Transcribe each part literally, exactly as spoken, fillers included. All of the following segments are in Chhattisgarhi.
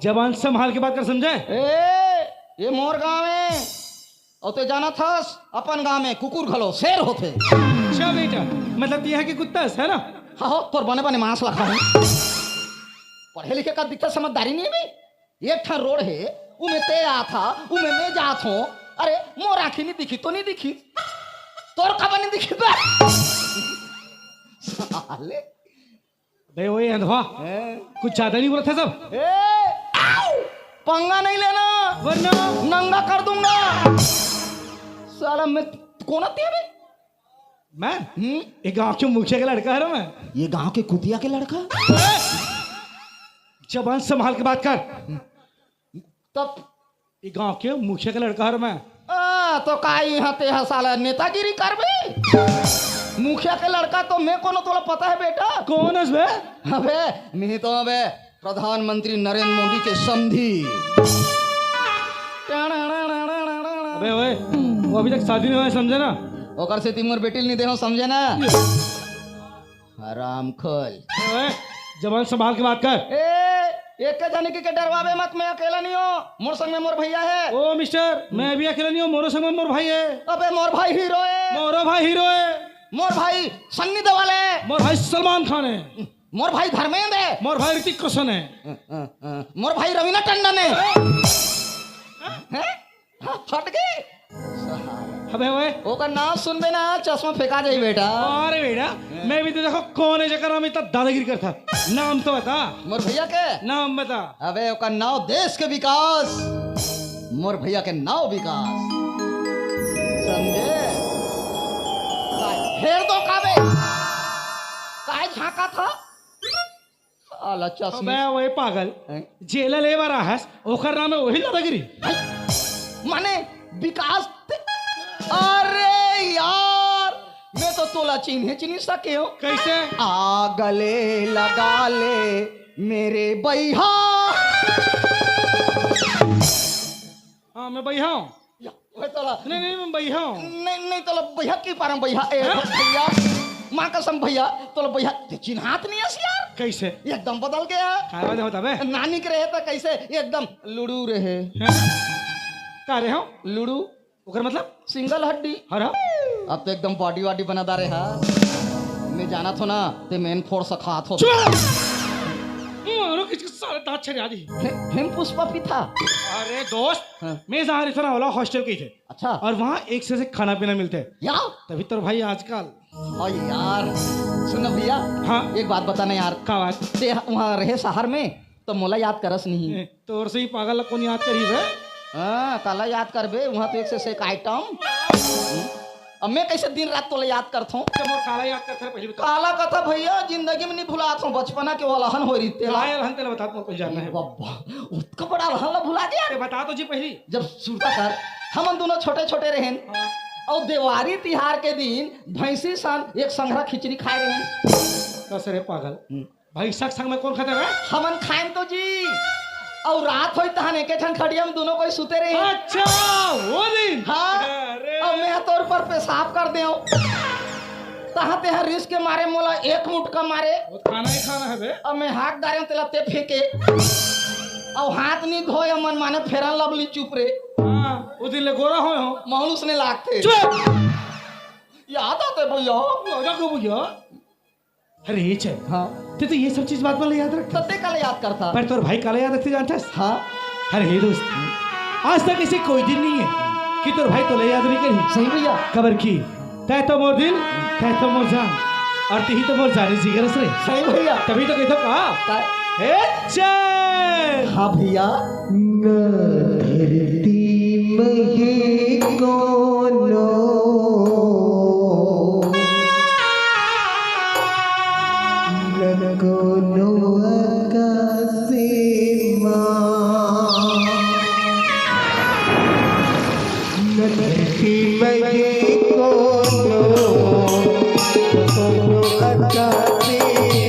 जबान संभाल के बात कर, समझे? ए, ये मोर गांव हे। अउ ते जानत हस, अपन गांव में कुकुर घलो शेर होथे। अच्छा बेटा, मतलब तैं इहाँ के कुत्ता हस, है ना? हाँ हो, तोर बने बने मांस ला खाहूं। पढ़े लिखे का दिखता, समझदारी नहीं हे बे। एक ठन रोड हे, उमे ते आथा, उमे मैं जात हों। अरे, मोर आँखी नहीं दिखी तो नहीं दिखी, तोर काबर नहीं दिखी बे? साले। बे, ओए अंधवा, हैं? कुछ ज्यादा नहीं बोलत हस सब? ए, पंगा नहीं लेना। वरना? नंगा कर दूंगा। साला, मैं कोन आदमी हंव बे? मैं? हम्म? ये गांव के मुखिया के लड़का हंव मैं। ये गांव के कुतिया के लड़का? जबान संभाल के बात कर। तब ये गांव के मुखिया के लड़का हंव मैं। आ, तो का इहाँ ते हा साला नेतागिरी करबे? मुखिया के लड़का तो मैं कोनो, तोला पता हे बेटा? कोन हस बे? अबे, मैं तो अबे प्रधानमंत्री नरेंद्र मोदी के समधी। अबे ओए, वो अभी तक शादी नहीं हुआ है, समझे ना? ओकर सेती मोर बेटी ल नहीं देहूं, समझे ना? हरामखोर। ए, ओए, जबान संभाल के बात कर। ए, एक के जाने की के डरवावे मत, मैं अकेला नहीं हंव, मोर संग में मोर भैया हे। ओ मिस्टर, मैं भी अकेला नहीं हंव, मोरो संग में मोर भाई हे। अबे मोर भाई हीरो हे। मोरो भाई हीरो हे। मोर भाई सन्नी देओल हे। मोर भाई सलमान खान हे। मोर भाई धर्मेंद्र हे। मोर भाई ऋतिक रोशन हे। अ, अ, अ, मोर भाई रवीना टंडन हे। हैं? हाँ, फट गे। अबे ओए। ओकर नाम सुनबे ना, चश्मा फेंका जाही बेटा। अरे बेटा, मैं भी तो देखो कोन हे जेकर नाम इतना दादागिरी करथा। नाम तो बता। मोर भैया के? नाम बता। अबे ओकर नाम देश के विकास, मोर भैया के नाम विकास। समझे? काय? हेर दो का बे? काय झांकत हस? साला चश्मे। अबे ओए पागल, हैं? जेला ले बर आहस, ओकर नाम हे वही दादागिरी। हैं? माने विकास ते-, अरे यार, मैं तो तोला चिन्हे चिन्हे सके हंव। कैसे? आ गले लगा ले मेरे भैया। हाँ, मैं भैया हंव। या, ओए तोला। नहीं, नहीं, मैं भैया हंव। नहीं, नहीं, तोला भैया की पारंव भैया। ए, हैं? भैया, माँ कसम भैया, तोला भैया, ते चिन्हात नहीं हस यार। कैसे? एकदम बदल गे। काय बात होता बे? नानी के रहे त कैसे? एकदम लुड़ू रहे। हैं? का रहे हंव? लुड़ू। ओकर मतलब? सिंगल हड्डी। हरा? अब तो एकदम बॉडी वॉडी बना डारे हा। मैं जानत हंव ना, ते मेन फोर्स खात हस। चुप! मारो किसके साले दांत छरिया दी। हे-, हेम पुष्पा पीथा। अरे दोस्त, हाँ। मैं जहाँ रहता ना, ओला हॉस्टल कहिथे। अच्छा। और वहाँ एक से एक खाना पीना मिलथे। या? तभी तोर भाई आजकल। ओ यार, सुन ना भैया। हाँ। एक बात बता ना यार। का बात? ते वहाँ रहे शहर में, तो मोला याद करस नहीं। ए, तोर से ही पागल ला कोन याद करही बे? हाँ, काला याद करबे, वहाँ तो एक से एक आइटम। अब मैं कैसे दिन रात तोला याद करथों? ते मोर काला याद करथे पहली बता। काला कथा भैया, जिंदगी में नहीं भुलात हंव, बचपना के वो अलहन होय रहिथे तेला। काय अलहन तेला बता, मोर कुछ जानना हे। बब्बा, ओतका बड़ा अलहन ला भुला दिया। ते बता तो जी पहली। जब सुरता कर, हमन दोनों छोटे-छोटे रहेन। हाँ। अउ देवारी तिहार के दिन भैंसी सन एक संघरा खिचड़ी खाए रहेन। कस रे पागल। हम्म। भैंसा के संग में कोन खाथे बे? हमन खाएन तो जी। अउ रात होय तहन एके ठन खटिया में दोनों कोई सुते रही। अच्छा, वो दिन? हाँ। अरे। अउ मैं तोर पर पेशाब कर देंव। तहाँ तेहा रिस के मारे मोला एक मुटका मारे। वो खाना ही खाना हे बे। अउ मैं हाथ डारेंव तेला ते फेंके। अउ हाथ नहीं धोए मन माने Fair and Lovely चुप रे। हाँ, वो दिन ले गोरा होय हंव। मानुस ने लागथे। चुप! याद आथे भैया। याद आथे भैया। अरे, ये चल। हाँ। ते तो ये सब चीज बात वाला याद रख। तब ते काला याद करथा। पर तोर भाई काला याद रखथे जानथस? हाँ। अरे, हे दोस्त, आज तक ऐसे कोई दिन नहीं हे कि तोर भाई तोला याद नहीं करही। सही भैया। काबर कि तैं तो मोर दिल, तैं तो मोर जान, अउ तिही तो मोर जानी जिगर हस रे। सही भैया। तभी तो कहिथंव का? का? हे चल। हाँ भैया। न धरती में ये कोनो, न कोनो आकाश माँ, न धरती में ये कोनो, कोनो आकाश माँ।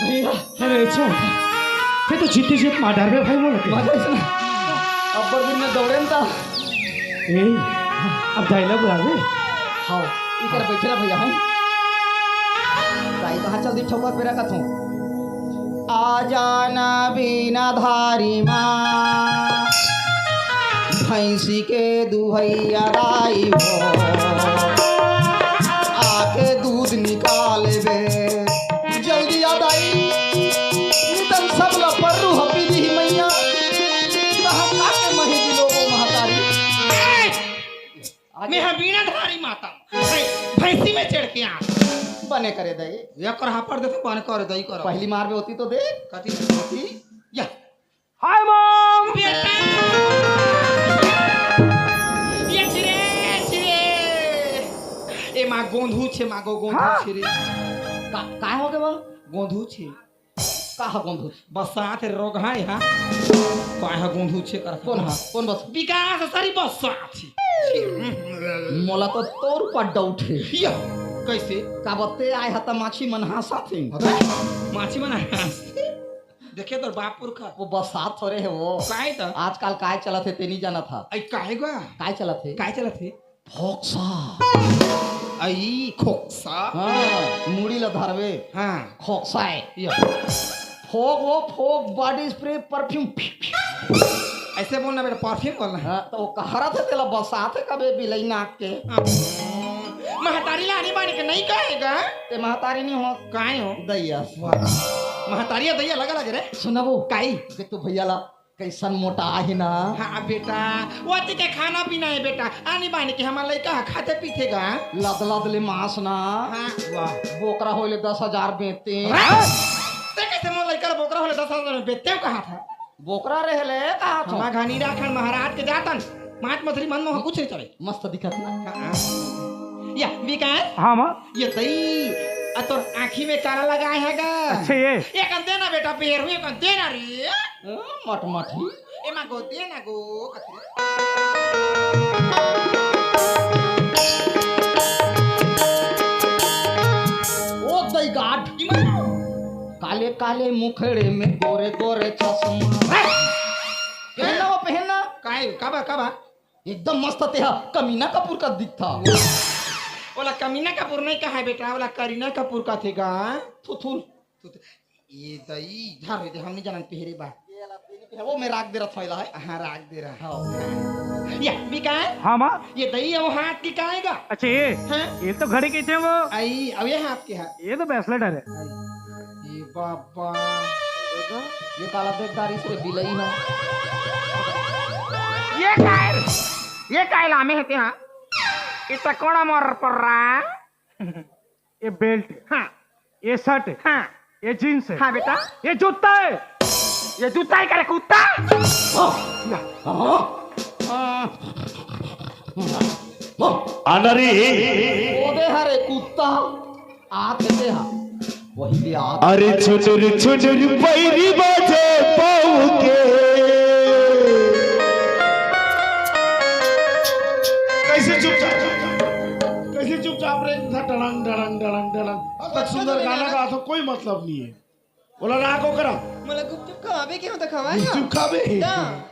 भैया, अरे अच्छा, ये तो जीते जीत मार डार बे भाई, बोल के। मजा आइस ना। अब्बर दिन में दौड़े न ता। ए, अब दाई ला बुलावे। हाँ, इकर बैठे रह भैया, हम। दाई कहाँ चल दी ठोकर पे रखत हूँ। आ जाना बीना धारी माँ, भैंसी के दुहैया दाई हो, आके दूध निकाल बे। जल्दी आ दाई, नितन सब ला पर्रू हपी दी मैया। कहाँ का के मही दिलो वो महतारी। ए! आगे। मैं हा बीना धारी माता। भै-, भैंसी में चढ़ के आ। बने करे दई। या कर हापड़ दे तो बने करे दई कर। पहली मार में होती तो दे। कथी होती? या। Hi mom. बेटा। ये छिरे, छिरे। ए माँ गोंधू छे, माँ गो गोंधू हाँ। छिरे। का, काय हो गए बा? गोंधू छे। का ह गोंधू? बसात रोग है, हाँ? काय ह गोंधू छे कर? कौन ह? कौन बस? विकास सारी बसात ही। मोला तो तोर ऊपर डाउट है। या, कैसे? का बते आए ह त माछी मन हाँसत हे। अबे, माछी मन हाँसत हे? देखे तोर बाप पुरखा। वो बसात थोरे है वो। काय त? आजकल काय चलत है ते नहीं जानत ह। आई काय गा? काय चलत है? काय चलत है? फोक्सा। आई, खोक्सा। हाँ, मुड़ी ला धरबे। हाँ। खोक्सा है। या। फोक वो, फोक, बॉडी स्प्रे, परफ्यूम। ऐसे बोलना बेटा, परफ्यूम बोलना है। हाँ, तो वो कह रहा था तेला बसात है कबे बिलाई नाक के। हाँ। महतारी ला आनी बानी के नहीं कहेगा। ते महतारी नहीं हो। काय हो? दैया। वाह। महतारी या दैया लगा लगे रे। सुना वो। काई? देख तो भैया ला कैसन मोटा आहे ना। हाँ बेटा, वो अति के खाना पीना है बेटा। आनी बानी के हमार लइका ह खाते पीते गा। लद लद ले मांस ना। हाँ, वाह। बोकरा होले दस हजार बेचते। अरे, ते कैसे मोर लइका ल बोकरा होले दस हजार में बेचते हो कहा था? बोकरा रहले कहा था? हमार घनी राखन महाराज के जातन, मांस मछली मन मोह कुछ नहीं चले। मस्त दिखत ना। हाँ, हाँ। या, विकास? हाँ, माँ। ये दई, आ तोर आँखी में काला लगाए है गा? अच्छा, ये? एक अंधे ना बेटा, पेर हुए एक अंधे ना रे। ए, मटमठी। ए माँ गो, दे ना गो, कथी रे? ओ दई गाड। इमा। काले काले मुखड़े में गोरे गोरे चश्मा। हाँ। पहनना वो, पहनना। काय, काबा, काबा? एकदम मस्त तेहा कमीना कपूर का दिखता। ओला कमीना कपूर नहीं कहा बेटा, ओला करीना कपूर का थे गा। थू, थू। तू तो, ये दई, धर रे, हम नहीं जानन पेहरे बा। ये ला, तेरी पे है, वो मैं राख दे रहा था, इला है। हाँ, राख दे रहा। हाँ। या, विकास? हाँ, माँ। ये दई, वो हाथ की काएगा? अच्छा, ये? हाँ। ये तो घड़ी की थे वो। आई, अब ये हाथ के हाथ। ये तो bracelet है रे। आई, ये बाबा। ये काला देखदारी से बिलई है। ये काय? ये काय लामे है ते, हाँ? ये तकोड़ा मोर पर रहा। ये belt। हाँ। ये shirt है। हाँ। ये jeans है। हाँ बेटा। ये जूता है। ये जूता ही करे कुत्ता। आना रे। ओदे हरे कुत्ता। आत हे तेहा। वही ले आत। अरे छुटुर छुटुर पैरी बाजे पाऊ के। कैसे चुपचाप, कैसे चुपचाप रे? इतना डड़ंग, डड़ंग, डड़ंग, डड़ंग। अब तक सुंदर गाना गात हो, कोई मतलब नहीं है। बोला ना को करा। मोला गुपचुप खवाबे के हो त खवाए ना। गुपचुप खाबे? ना।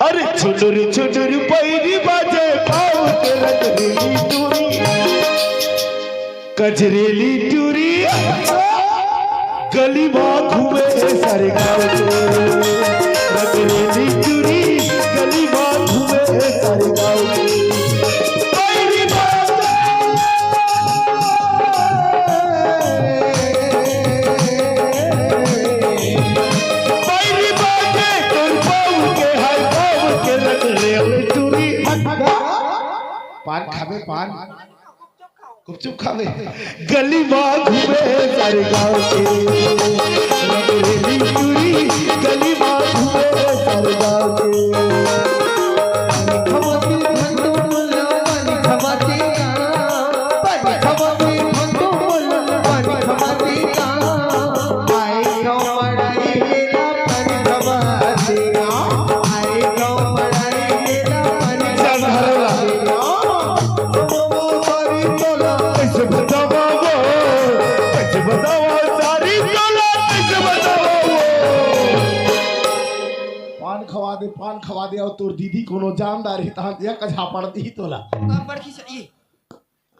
अरे छुटुर छुटुर पैरी बाजे पाऊ के रंगरेली टूरी, कजरेली टूरी, गली मा घूमे सारे गाँव के। रंगरेली टूरी, गली मा घूमे सारे गाँव के। पैरी बाजे, पैरी बाजे, तोर पाऊ के, हाय पाऊ के, रंगरेली टूरी। पान खाबे, पान। गुपचुप खाबे। गली मा घूमे सारे गाँव के, रंगरेली टूरी, गली मा घूमे सारे गाँव के। खमती भंडो बोलो, पानी खमती का, पानी खमती भंडो बोलो, पानी खमती का। आई गाँव मड़ाई मेला, पानी खमती का। आई गाँव मड़ाई मेला, पानी खमती का। कैसे बतावा वो, कैसे बतावा सारी टोला, कैसे बतावा वो। पान खवा दे, पान खवा दे, अउ तोर दीदी कोनो जानदार हे, तहां एक झापड़ दी तोला। का बड़की सा, ये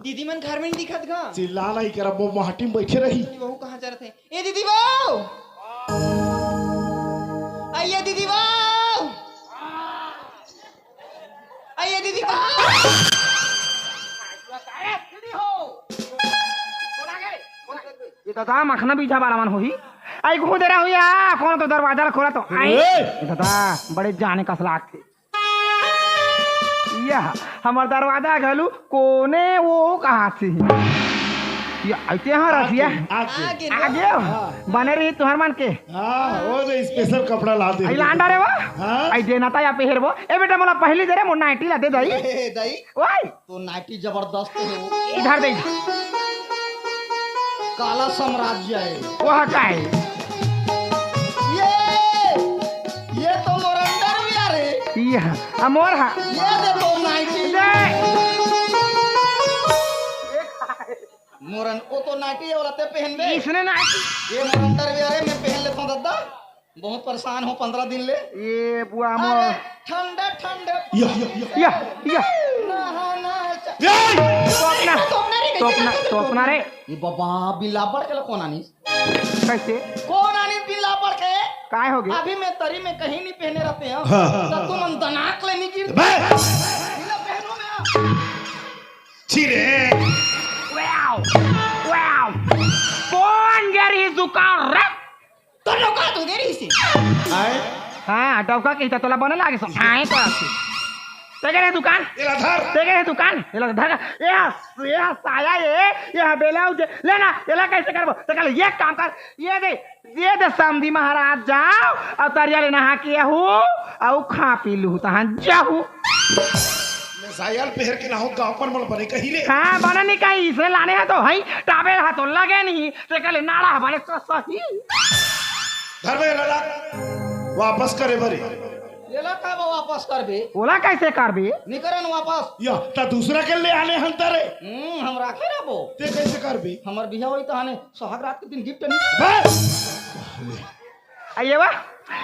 दीदी मन घर में नहीं दिखत गा। चिल्ला नहीं करब, वो माटी में बैठे रही। ये बहू कहाँ जा रहे थे? ए दीदी बहू! आइए दीदी बहू! आइए दीदी बहू! ये तो था मखना बीजा वाला मन होही। आई घूम दे रहा हूँ या, कौन तो दरवाजा खोला तो आई। ए! ये तो था बड़े जाने कस लागथे। यह हमर दरवाजा घलू कोने वो कहा से। ये ऐसे हाँ रसिया। आगे, आगे। आगे। आगे हो? हाँ। बने रही तुहर मन के। हाँ, वो तो स्पेशल कपड़ा ला दे। आई लांडा रे वो? हाँ। आई देना था या पहर वो। ए बेटा, मोला पहली दे रे, मोर नाइटी ला दे दई। ए, दई। ओए। तो नाइटी जबरदस्त है वो। इधर दे। काला साम्राज्य है। वह का है? ये, ये तो मोर अंडरवियर है। ये, आ मोर हा। ये दे तो नाइटी। दे। मोरन, वो तो नाइटी है, वाला ते पहन दे। इसने नाइटी। ये मोर अंडरवियर है, मैं पहन लेता हूँ दादा। बहुत परेशान हो पंद्रह दिन ले। ये बुआ मो। अरे, ठंडे, ठंडे। या, या, या। या, या। नहाना है चा- ए! तोपना, तोपना रे, कैसे तोपना, करते हो? तोपना रे। ये बाबा, बिल्ला पड़ के लो, कौन आनी? कैसे? कौन आनी बिल्ला पड़ के? काय हो गया? अभी मैं तरी में कहीं नहीं पहने रहते हैं। हाँ। तो तुम हम दनाक ले नहीं गिर। बे! बिल्ला पहनो ना। छी रे। Wow, wow. कौन गरी दुकान रे? तो लोका तू दे रही सी। आए? हाँ, डौका के त तोला बने लागे सो। आए तो आसी। ते के रे दुकान? एला धर। ते के रे दुकान? एला धर। ए, ए साया ए, ए ब्लाउज लेना, एला कैसे करबो? ते कहले, "ये काम कर, ये दे, ये दे समधी महाराज जाओ, अउ तरिया ले नहा के आहू, अउ खा पी लू, तहां जाहू।" मैं साया ल पहर के नहाहूं, गांव पर मोला बने कही रे। हाँ, बने नहीं कही, इसने लाने है तो, हई, टावेल है तो, लगे नहीं। ते कहले नाड़ा हमारे तो सही। घर में लड़ा, वापस करे बरी। एला का बा वापस करबे? ओला कैसे करबे? निकरन वापस। या, त दूसरा के ले आने हंता रे। हम्म, हम राखे रहबो। ते कैसे करबे? हमर बिहा होई तहाने सुहाग रात के दिन गिफ्ट नहीं। बस। अये वा,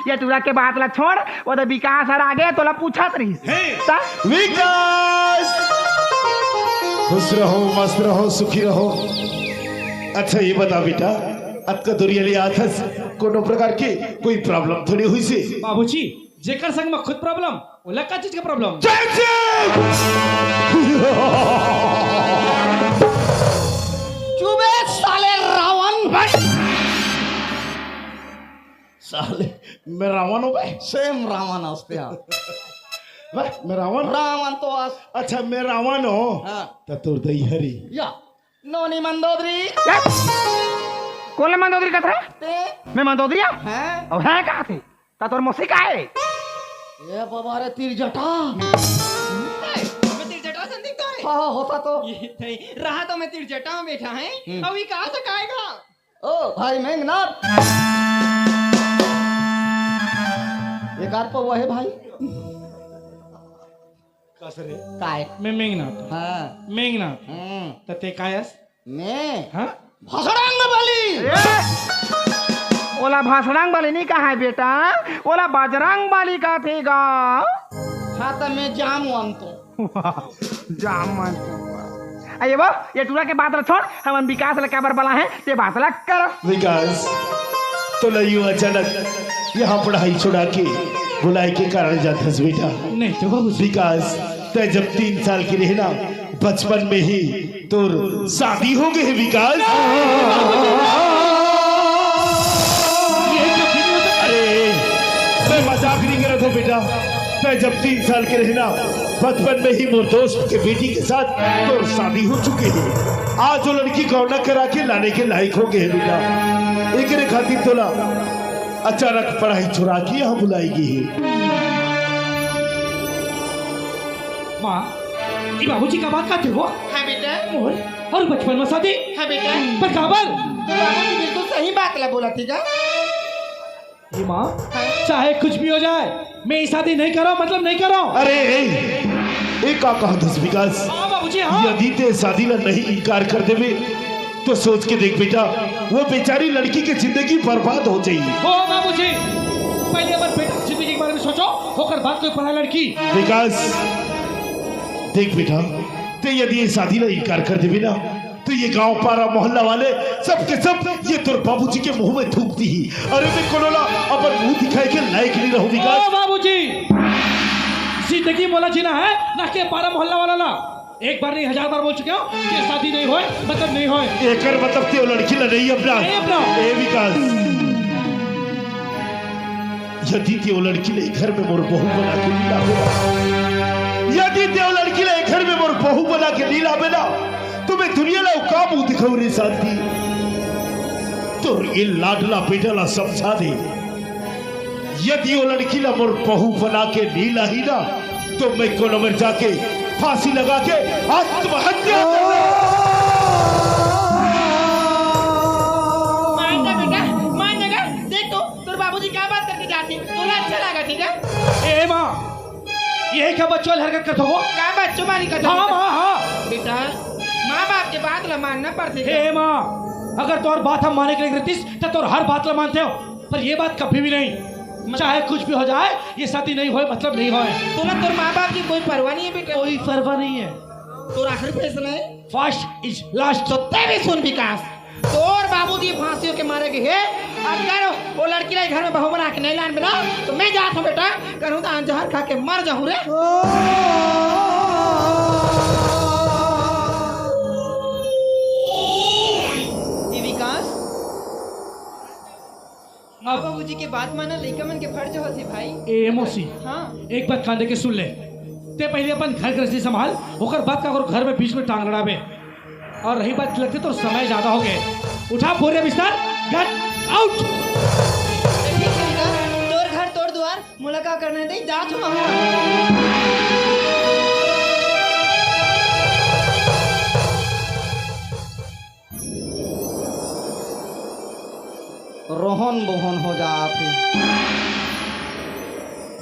ये टूरा के बात ला छोड़, वो तो विकास हर आगे तोला पूछत रहिस। हे, त? विकास! खुश रहो, मस्त रहो, सुखी रहो। अच्छा, ये बता बेटा, अतका दुरिया ले आथस, कोनो प्रकार के कोई प्रॉब्लम थोड़ी हुई से? बाबूजी, जेकर संग में खुद प्रॉब्लम, ओला का चीज का प्रॉब्लम? जय जी! चुबे साले रावण। साले, मैं रावण हूँ बे? सेम रावण हस ते हा। बे, मैं रावण? रावण तो हस। अच्छा, मैं रावण हूँ। हाँ। त तोर दई हरी। या, नोनी मंदोदरी। या। कोन ले मंदोदरी कथस रे? ते। मैं मंदोदरी हूँ? हाँ। अउ है का थे? त तोर मौसी का हे? ए बाबा रे, तिरजटा। ए, मैं तिरजटा से दिखता है। हाँ, हाँ, होता तो। ये नहीं, रहा तो मैं तिरजटा में बैठा है। हम्म। अभी कहाँ से आएगा? ओ भाई मेघनाथ, एक आर पौवा हे भाई। कस रे? काय? मैं मेघनाथ। हाँ। मेघनाथ। हम्म। त ते काय अस? मैं? हाँ? भसड़ांग बली। ए! ओला भसड़ांग बली नहीं कहा है बेटा, ओला बजरंग बली कथे गा। हाँ, त मैं जाम वाम तो। वाह, जाम मन। अरे वो, ये टूरा के बात ला छोड़, हमन विकास ला काबर बला है, ते बात ला कर। विकास, तोला यूं अचानक यहाँ पढ़ाई छुड़ा के बुलाए के कारण जानथस बेटा? नहीं तो बाबूजी। विकास, तै जब तीन साल के रहे ना, बचपन में ही तोर शादी हो गए हे विकास। ये कभी नहीं हो सकता। अरे, मैं मजाक नहीं करत हों बेटा। तै जब तीन साल के रहे ना, बचपन में ही मोर दोस्त के बेटी के साथ तोर शादी हो चुके हे। आज वो लड़की गौना करा के लाने के लायक हो गए हे बेटा। एकरे खातिर तोला अचानक पढ़ाई छुड़ा के यहाँ बुलाई गई हे। माँ, ये बाबूजी का बात करते हो? हाँ बेटा। मोर और बचपन में शादी? हाँ बेटा। पर काबर? तो बाबूजी बिल्कुल सही बात ला बोला थी का? ये माँ, हाँ। चाहे कुछ भी हो जाए, मैं ये शादी नहीं करा, मतलब नहीं करा। अरे, ए, ए का कहत हस विकास? हाँ बाबूजी, हाँ। यदि ते शादी ला नहीं इनकार कर देबे, तो सोच के देख बेटा, वो बेचारी लड़की के जिंदगी बर्बाद हो जाई। हो बाबूजी, पहले अपन बेटा की जिंदगी के बारे में सोचो, ओकर बाद कोई पढ़ा लड़की। विकास, देख बेटा, ते यदि ये शादी ला इनकार कर देबे ना, तो ये गांव पारा मोहल्ला वाले सब के सब ये तोर बाबूजी के मुंह में थूक दिही। अरे मैं कोनो ला अपन मुंह दिखाए के लायक नहीं रहूं विकास। ओ बाबूजी, जिंदगी मोला जीना है, ना के पारा मोहल्ला वाला ला। एक बार नहीं, हजार बार बोल चुके हो कि शादी नहीं होए, मतलब नहीं होए। एकर मतलब ते वो लड़की ला नहीं अपना। नहीं अपना। ए विकास, यदि ते वो लड़की ला घर में मोर बहू बना के नहीं लाबे ना, यदि ते वो लड़की ला घर में मोर बहू बना के नहीं लाबे ना, तो मैं दुनिया ला का मुंह दिखाऊं रे शांति? तोर ये लाडला बेटा ला समझा दे। यदि वो लड़की ला मोर बहू बना के नहीं लाही ना, तो मैं कोनो मेर जाके फांसी लगा के आत्महत्या कर लूं। मान जा बेटा, मान जा। देख तो, तोर बाबूजी का बात करके जाती, तोला अच्छा लगा, ठीक है? ए माँ, ये क्या बच्चों वाली हरकत करत हो? का बच्चों वाली करत हो? हाँ माँ, हाँ। बेटा, माँ बाप के बात ला मानना पड़थे। हे माँ, अगर तोर बात हम माने के लायक रहतिस, त तोर हर बात ला मानतेंव, पर ये बात कभी भी नहीं। चाहे कुछ भी हो जाए, ये शादी नहीं होए, मतलब नहीं होए। तोला तोर माँ बाप की कोई परवाह नहीं है बेटा। कोई परवाह नहीं है। तोर आखिरी फैसला है। First is last। तो ते भी सुन विकास, तोर बाबूजी फांसी होके मारे गए हे। अगर वो लड़की ला घर में बहू बना के नहीं लान बिना, तो मैं जात हूँ बेटा, कहूँ तो जहर खा के मर जाऊँ रे। ये विकास, अब बाबूजी के बात माना, लइका मन के फर्ज होथे भाई। ए मौसी, हाँ। एक बात कान दे के सुन ले, ते पहले अपन घर गृहस्थी संभाल, ओकर बाद का अगर घर में बीच में टांग लड़ाबे। और रही बात, लगथे तोर समय ज्यादा हो गए, उठा बोरिया बिस्तर, get out। ठीक है बेटा, तोर घर तोर दुआर, मोला का करना है, दे, जा तू वहाँ। रोहन बोहन हो जात हे।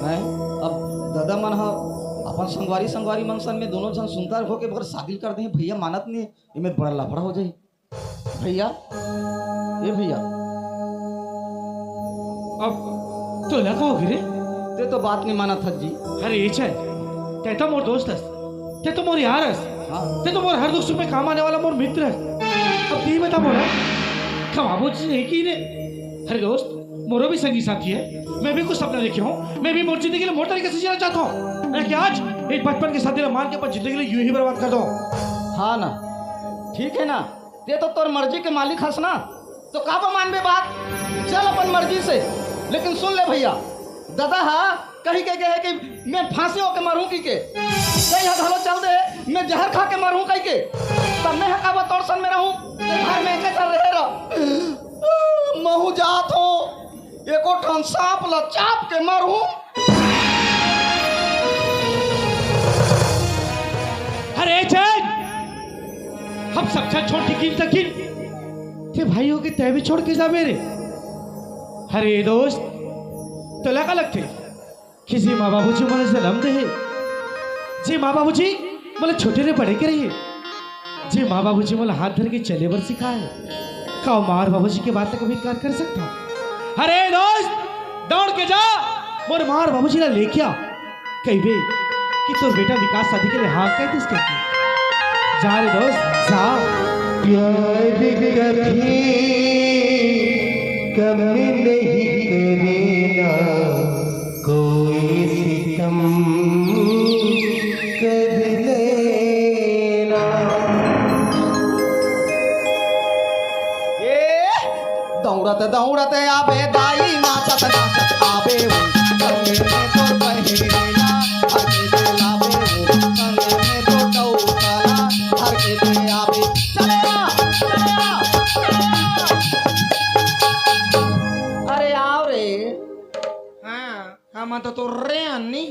हैं? अब दादा मन ह अपन संगवारी, संगवारी मन सन में दोनों झन सुनता होके बगर शादी कर दे, भैया मानत नहीं, एमे बड़ा लफड़ा हो जाही। भैया, ए भैया। अब तोला का होगे रे? ते तो बात नहीं मानत हस जी। अरे ए छै, ते तो मोर दोस्त हस, ते तो मोर यार हस, हाँ। ते तो मोर हर दुख सुख में काम आने वाला मोर मित्र हस। अब ते ही बता मोला, कमाबो जी नहीं की रे? अरे दोस्त, मोरो भी संगी साथी है, मैं भी कुछ सपना देखे हूँ, मैं भी मोर जिंदगी ला मोर तरीके से जीना चाहता हूँ। अरे क्या आज एक बचपन के साथी ला मान के अपन जिंदगी ला यूं ही बर्बाद कर दो? हाँ ना, ठीक है ना, ते तो तोर मर्जी के मालिक हस ना, तो काबर मानबे बात? चल अपन मर्जी से। लेकिन सुन ले भैया, दादा हा कही के गए कि मैं फांसी होके मरूं की के। तैं हा घलो चल दे, मैं जहर खा के मरूं कही के। तब मैं हा काबर तोर संग में रहूं? ते घर में एके तर रहे रह। महू जात हो। एको ठन सांप ल चाप के मरहूं। अरे चल, हम सब झन छोड़ के गिन तक गिन। ते भाई हो के तै भी छोड़ के जाबे रे। अरे दोस्त, तोला का लगथे कि जे माँ बाबूजी मोला जन्म दे हे, जे माँ बाबूजी मोला छोटे ले बड़े करे हे, जे माँ बाबूजी मोला हाथ धर के चले बर सिखाए, का माँ और बाबूजी के बात ला कभी इनकार कर सकता? अरे दोस्त, दौड़ के जा, मोर माँ और बाबूजी ला लेके आ, कहिबे कि तोर बेटा विकास शादी के लिए हाँ कह दिस करके। जा रे दोस्त, जा। प्यार कभी कम नहीं करना, कोई सितम कर लेना। ए, दौड़त दौड़त आबे दाई, नाचत नाचत आबे वो, संगे में तो बहिरेला, हर के दिलावे वो, संगे में तो टौकाला, हर के दे आबे। चले आ, चले आ, चले आ। अरे आओ रे। हाँ, हम तो तोर रे अन्नी।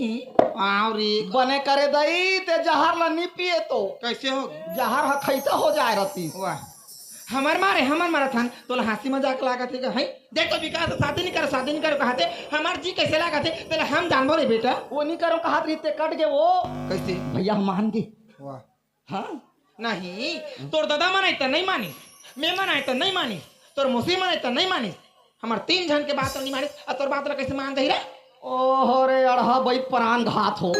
आओ रे। बने करे दई, ते जहर ला नी पिए तो। कैसे होगे? जहर ह खैता हो जाए रहती। वाह, हमर मारे, हमर मारा थन, तोला हंसी मजाक लागत हे का? हैं? देख तो विकास शादी नहीं कर, शादी नहीं कर कहते, हमार जी कैसे लागत हे, तेला हम जानबो रे बेटा। वो नहीं करो कहत रही ते कट गे वो। कैसे? भैया हम मान गे। वाह। हाँ? नहीं, तोर दादा मन आए त नहीं मानिस, मैं मन आए त नहीं मानिस, तोर मौसी मन आए त नहीं मानिस, हमर तीन झन के बात नहीं मानिस, अउ तोर बात ला कैसे मान जाही रे? ओहो रे अड़हा बई, प्राण घात हो।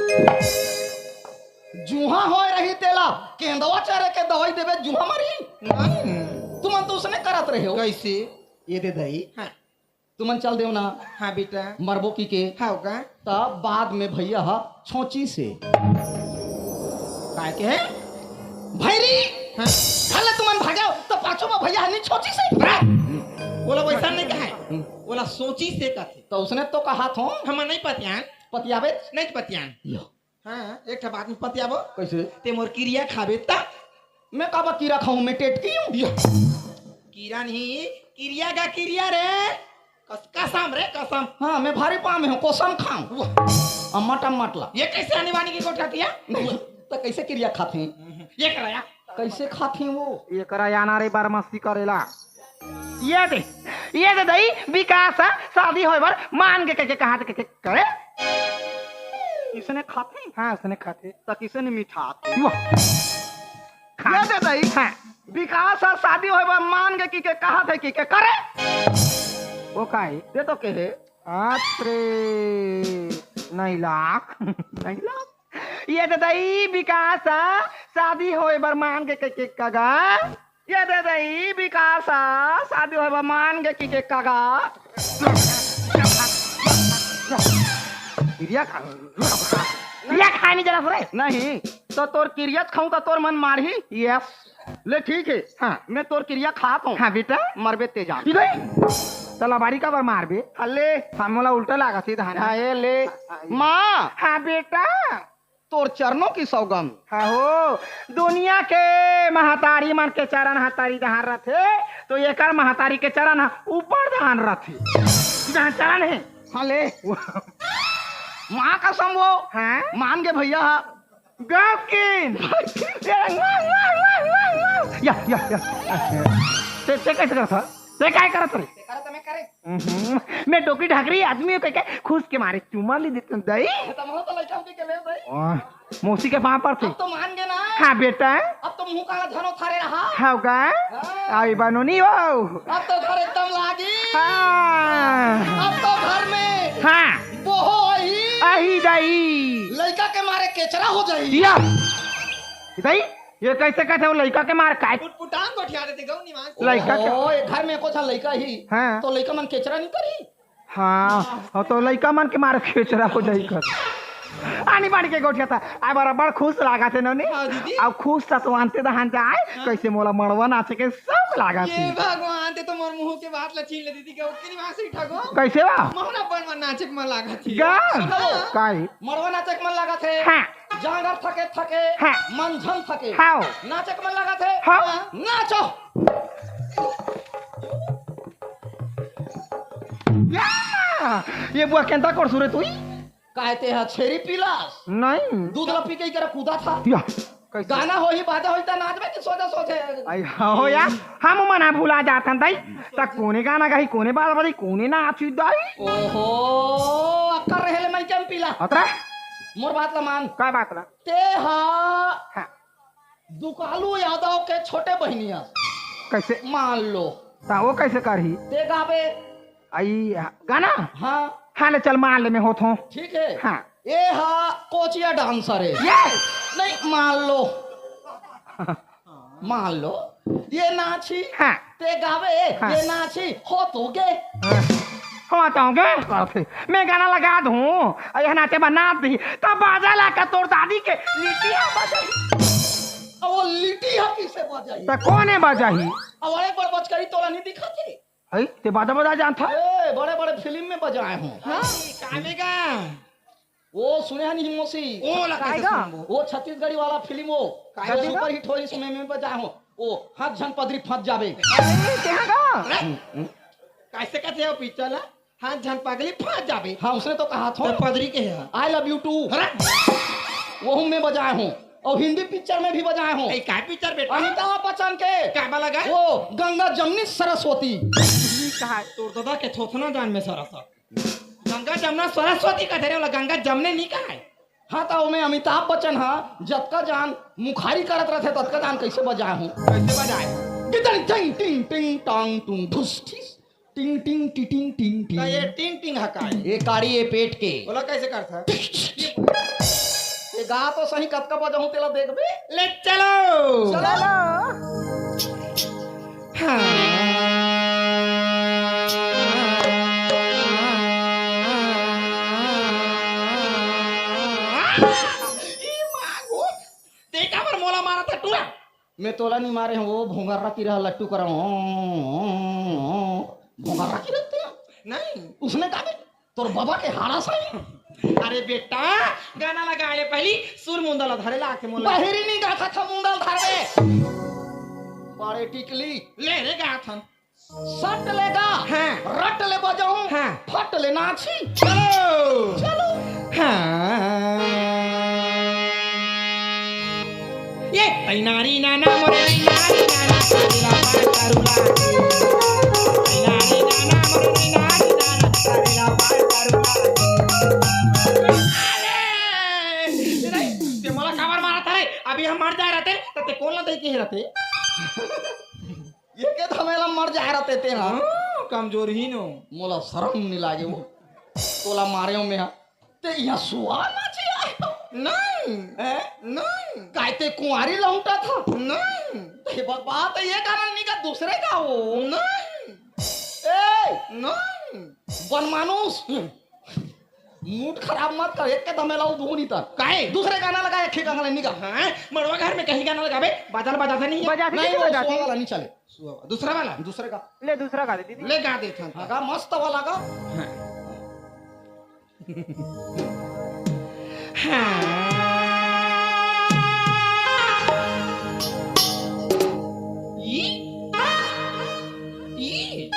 जुहा होए रही तेला, केंदवा चरे के दवाई देबे, जुहा मरी। नहीं। तुमन तो उसने करत रहे हो। कैसे? ये दे दई। हाँ। तुमन चल देव ना। हाँ बेटा। मरबो की के। हाँ का? तब बाद में भैया ह छोची से। काय के? भैरी। हाँ। घर ले तुमन भागेव, तो पाछू में भैया ह नहीं छोची से। ओला वैसा नहीं कहा है। हम्म। ओला सोची से कहथे। तो उसने तो कहा थो। हम नहीं पतियान। पतियाबे? नहीं पतियान। लो। हाँ, एक ठा बात में पतियाबो। कैसे? ते मोर किरिया खाबे त? मैं काबर किरा खाऊं, मैं टेटकी हूं। या। किरा नहीं, किरिया का किरिया रे। कस-, कसम रे, कसम। हाँ, मैं भारी पाँव में हूँ, कसम खाऊं। वाह। अम्मट, अम्मट ला। ये कैसे आनी बानी के गोठा किया? नहीं, तो कैसे किरिया खाथे? ये कराया। कैसे खाथे वो? ये कराया ना रे, बरमस्ती करेला। ये दे, ये दे दई, विकास ह शादी होए बर मान गे कहिके कहा थे कहिके करे। इसने खाथे? हाँ, इसने खाथे। त किसे ने मिठाथे? वाह। खा। ये दे दई। हाँ। विकास ह शादी होए बर मान गे कहिके कहा थे कहिके करे। वो काहे? दे तो कहे। अत्रे, नहीं लाख। नहीं लाख। ये दे दई, विकास ह शादी होए बर मान गे कहिके कगा। ये दे दई, विकास ह शादी होए बर मान गे कहिके कगा। किरिया खा, किरिया खाए नहीं जरा रे। नहीं, तो तोर किरिया खाऊं त तोर मन मारही। यस। ले ठीक है। हाँ। मैं तोर किरिया खात हूँ। हाँ बेटा। मरबे ते जान। इधर। तला बाड़ी काबर मारबे? हले। हाँ, मोला उल्टा लागत हे धान। हाँ, ये ले। हाँ, ये। माँ। हाँ बेटा। तोर चरणों की सौगंध। हाँ हो, दुनिया के महतारी मन के चरण ह तरी डहार रथे, तो एकर महतारी के चरण ह ऊपर डहार रथे। जहाँ चरण हे। हाँ ले। माँ कसम वो। हाँ? मान गे भैया ह। गौकिन। या, या, या। ते, ते कैसे करत ह? ते काय करत रे? ते करत मैं करे। हम्म, मैं डोकरी ढाकरी आदमी हूँ कहिके खुश के मारे चुम्मा ले देते दई। त मोला तो लइका होके के ले दई। वाह, मौसी के पाँव पर से। अब तो मान गे ना। हाँ बेटा। अब तो मुंह काला झनो थारे रहा। हाँ का? हाँ। आई बनोनी हो। अब तो घर एकदम लागी। हाँ। अब तो घर में हाँ। बोहो अही। अही दई। लइका के मारे केचरा हो जाई। या। दई, ये कैसे कहते हो लइका के मार काय? पुटपुटांग गोठिया देते गौ निवास। लइका के ओ, ये घर में एको झन लइका ही। हाँ। तो लइका मन केचरा नहीं करी। हाँ, हाँ, तो लइका मन के मारे केचरा हो जाई कर। आनी बानी के गोठिया था। आय बराबर खुश लागत हे नोनी। हाँ, दीदी। अब खुश था तो आनते दहान जाए। हाँ। कैसे मोला मड़वा नाचे के सब लागत हे। ये भगवान, ते तो मोर मुंह के बात ला छीन ले दीदी, के ओके निवास ही ठगो। कैसे बा? मोहना बनवा नाचे के मन लागत हे। गा? सुनो। काई? मड़वा नाचे के मन लागत हे। हाँ। जांगर थके थके, हाँ। मंझन थके। हाँ। नाचे के मन लागत हे। हाँ। नाचो। ये बुआ केंता कर सुरे तुई? काहे ते ह छेरी पीलास? नहीं। दूध ला पी के ही करा कूदा था। या, कैसे? गाना होही, बाजा होही त नाचबे कि सोझे सोझे? आई, हो यार, हम मना भुला जाथन दाई। त कोने गाना गाही, कोने बाजा बजाही, कोने नाची दाई? ओहो, अक्कर रहे ले मैं के म पीला। अतरा? मोर बात ला मान। का बात ला? ते हा हाँ। दुकालू यादव के छोटे बहिनिया। कैसे? मान लो। ता वो कैसे करही? ते गाबे। आई गाना? हाँ। हाँ, ले चल, मान ले, मैं होत हूँ। ठीक है। हाँ। ये हा कोचिया डांसर है। ये? नहीं, मान लो। मान लो, ये नाची। हाँ। ते गावे, हाँ। ये नाची, हो तो गे। हाँ। हो तो गे। मैं गाना लगा दूँ, अउ ये नाचे बर नाच दी, तब बाजा ला का तोर दादी के लिटिया बजाही। अब वो लिटिया किसे बजाही? त कोने बजाही? अब अरे बड़ बचकरी तोला नहीं दिखत हे? अई, ते बाजा बजा जानथा? ए, बड़े-बड़े फिल्म में बजाए हों। हाँ, काले गा। वो सुने हन ही मौसी? वो ला कैसे कायगा? सुनबो? वो छत्तीसगढ़ी वाला फिल्म वो। कायगा? जो सुपर हिट होइस में, में बजाए हों। वो हाथ झन पदरी फंस जाबे। अरे, कहाँ गा? अरे, कैसे कहते हो पिक्चर ला? हाथ झन पगली फंस जाबे। हाँ, उसने तो कहा था। तो पदरी के है। I love you too। अरे! वो हूँ मैं बजाए हों। अउ हिंदी पिक्चर में भी बजाए हों। ए, का पिक्चर बेटा? अमिताभ बच्चन के। का वाला गा? वो गंगा जमनी सरस्वती। ई का है? तोर दादा के थोथना जान में सरस्वती। गंगा जमुना सरस्वती का धरे वाला गंगा जमने नहीं का है। हाँ, त ओमे अमिताभ बच्चन हा जतका जान मुखारी करत रथे, ततका जान कैसे बजाए हों? कैसे बजाए? गिदन टिंग टिंग टिंग टांग टुंग धुस ठिस। टिंग टिंग टिटिंग टिंग टिंग। त ये टिंग टिंग हा का है? ये काड़ी ये पेट के। बोला कैसे करथा? ये गा तो सही, कतका बजाहूँ तेला देखबे? ले चलो। चलो। हाँ। ई मागो, ते काबर मोला मारथा टूरा? मैं तोला नहीं मारे हूँ, वो भोंगर्रा की रहा लट्टू करा। भोंगर्रा की रहते हैं। नहीं। उसने कहा भी तोर बाबा के हाड़ा सही। अरे बेटा, गाना लगा ले पहली, सुर मुंदा ला धरे ला आके मोला। बहिरी नहीं गाथा था मुंदा ला धरबे। बड़े टिकली। ले रे गाथन। सट ले गा। हाँ। रट ले बजाऊं। हाँ। फट ले नाची। चलो। चलो। हाँ। ये तैनारी नाना मोरे तैनारी नाना करेला पार करूला। तैनारी नाना मोरे तैनारी नाना करेला पार करूला। अरे! ते मोला काबर मारत हरे? अभी हम मर जाए रहते, त ते कोन ला दे के रहते? ये के धमेला मर जाए रहते ते हा? हाँ, कमजोर ही नो। मोला शरम नहीं लागे वो। तोला मारे हो मैं हा। ते यहाँ सुआ नाचे आए हो? नहीं। हैं? नहीं। काय ते कुंवारी लौटा था? नहीं। ते बकवा, ते ये गाना नहीं का दूसरे का वो? नहीं। ए! नहीं। बनमानुस। मूड खराब मत कर, एक के धमेला वो धुन ही तर। काहे? दूसरे गाना लगा, एक ही गाना नहीं का। हाँ, मड़वा घर में कहीं गाना लगाबे, बाजा ला बजाता नहीं है। बजाते नहीं, नहीं, वो बजाते सुआ हैं। वाला नहीं चले। सुआ वाला। दूसरा वाला? दूसरे का। ले, दूसरा गा दे दीदी। ले गा दे था। हाँ, गा मस्त वाला गा। हाँ। हाँ। ई? ई?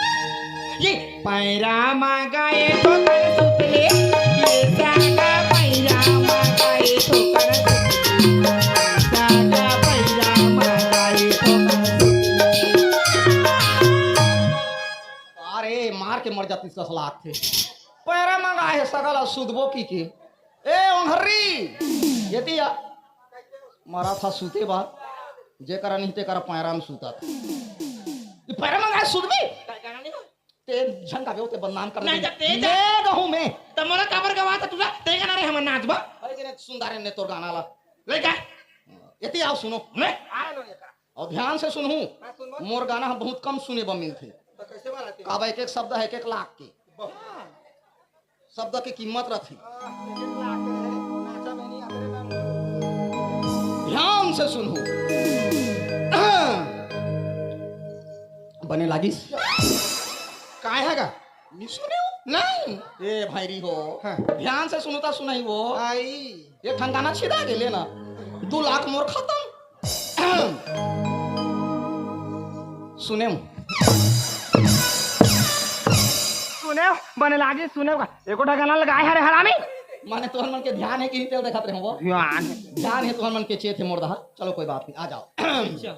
ये पैरा मा गाए ठोकर सुतले, ये सागा पैरा मा गाए ठोकर सुतले, सागा पैरा मा गाए ठोकर सुतले। अरे, मार के मर जाती ससला आथे। पैरा मंगा है सगला सुतबो की के। ए ओंघरी, ये दिया। मरा था सूते बा, जेकरा नहीं तेकरा पैरा में सूता था। ये पैरा मंगा है सुतबी? ते झंगा बे, ते बदनाम कर नहीं, दे। जब ते जा- ले गहूं में। त मोला काबर गवा था तुला? ते गाना रे हमर नाच बा। अरे के ने सुंदर ने तोर गाना ला। ले जा। ये ते आओ सुनो। ले। आ लो ये करा। अउ ध्यान से सुनहू, हाँ, सुनबो। मोर गाना ह बहुत कम सुने बर मिलथे। त कइसे वाला ते? काबर एक एक शब्द ह एक एक लाख के। हाँ। शब्द के कीमत रथे। हाँ, एक एक लाख के है, नाचा में नहीं आते रे बाबू। ध्यान से सुनहू। बने लागिस? काय हे गा? नहीं सुने हो? नहीं। ए भैरी हो। हाँ। ध्यान से सुनहू त सुनही वो। आई। एक ठन गाना छिदा गेले ना, दू लाख मोर खतम। सुने हूँ। सुने, बने लागे, सुने का। एको ठा गाना लगाए हरे हरामी। माने तोहन मन के ध्यान हे कि नहीं तेला देखत रहे हो? ध्यान। ध्यान हे तोहन मन के चेत हे मोर दहा। चलो कोई बात नहीं, आ जाओ। अच्छा।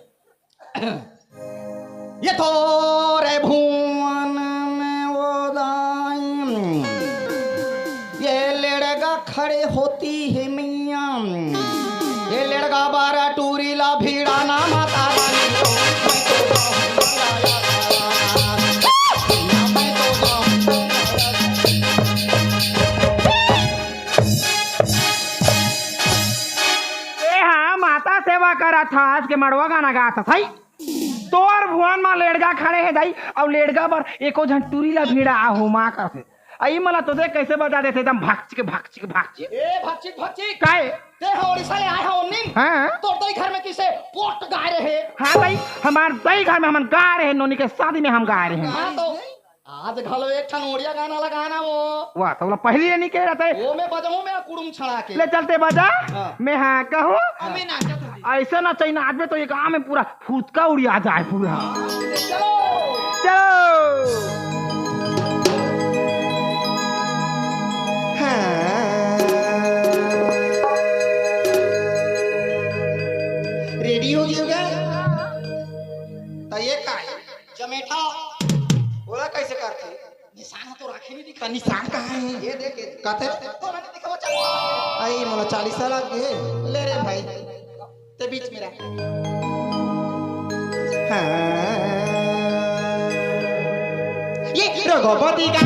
ये थोरे भुवन में वो दाई, ये लेड़गा खड़े होती है मैया, ये लेड़गा बारा टूरी ला भिड़ाना माता रानी को, मैं तो जाऊं मंगाया तारा, मैं तो जाऊं मंगाया। ए हाँ, माता सेवा करत हस के मड़वा गाना गात हस, हई? तोर भुवन म लेड़गा खड़े हे दाई, अउ लेड़गा बर एको झन टूरी ला भिड़ा आहू माँ कथे। अई मला तो देख कैसे बजा देथे एकदम भकचिक, भकचिक, भकचिक। ए, भकचिक, भकचिक। काय? ते ह ओडिशा ले आए ह ओन्निन? हाँ। तोर दई घर में किसे पोट गाय रहे? हाँ दाई, हमार दई घर में हमन गाय रहे, नोनी के शादी में हम गाय रहे। हाँ तो आज घलो एक ठन ओड़िया गाना लगाना वो। वाह, तो बोला पहली ये नहीं कह रहा था। वो मैं बजाऊं, मेरा कुड़ुम छड़ा के। ले चलते बजा। हाँ। मैं हाँ कहूँ। हाँ, मैं नाचत हूँ। ऐसे ना चाहिए, आज में तो ये गाँव में पूरा फुटका उड़िया जाए पूरा। हाँ, चलो। चलो। हाँ। रेडी हो गया होगा? तो ये का है? जमेठा। ओला कैसे करथे? निशान ह तो राखे नहीं दिखा। निशान कहाँ है? ये देख, ये। कहते? तो मैंने देखा वो चालीसा। आई मोला चालीसा लग गए। ले रे भाई, ते बीच में रह। हाँ। ये रघुपति का